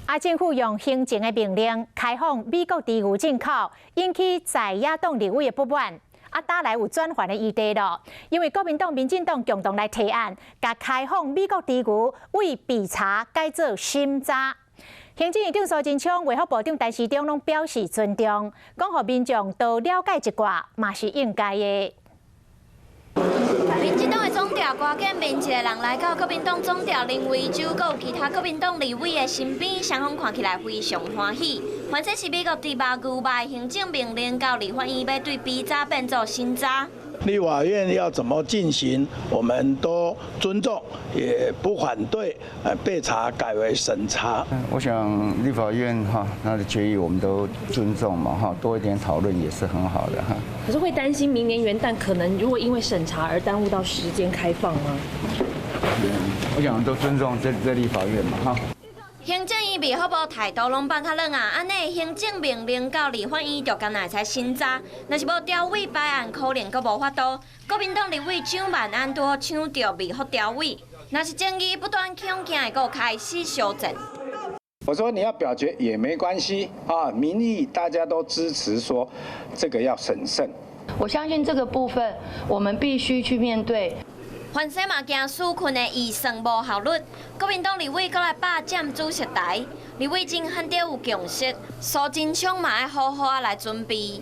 啊，政府用行政的命令開放美國豬牛進口，引起在野黨立委的不滿。啊，打來有轉圜的餘地咯，因為國民黨、民進黨共同來提案，共開放美國豬牛為備查改做審查。行政院長蘇貞昌、衛福部長陳時中攏表示尊重，講予民眾多了解一寡嘛是應該的。民進黨的總召趕緊面一個人來到國民黨總召林為洲，閣有其他國民黨立委的身邊，雙方看起來非常歡喜。反正是美國豬肉牛肉行政命令到立法院欲對備查變做審查。立法院要怎麼進行，我們都尊重，也不反對。備查改為審查。我想立法院哈，他的決議我們都尊重嘛哈，多一點討論也是很好的哈。可是會擔心明年元旦可能如果因為審查而耽誤到時間開放嗎？我想都尊重這立法院嘛哈。行政院衛福部態度攏放較軟啊，按呢行政命令到立法院就干焦會使審查，若是無調委擺案，可能閣無法度。國民黨立委蔣萬安拄好搶著衛福調委，若是爭議不斷，恐驚會閣開始燒戰。我說你要表決也沒關係啊，民意大家都支持，說這個要審慎。我相信這個部分，我們必須去面對。反正嘛驚紓困的預算無效率，國民黨立委閣來霸佔主席台，立委真罕得有共識，蘇貞昌嘛愛好好仔來準備。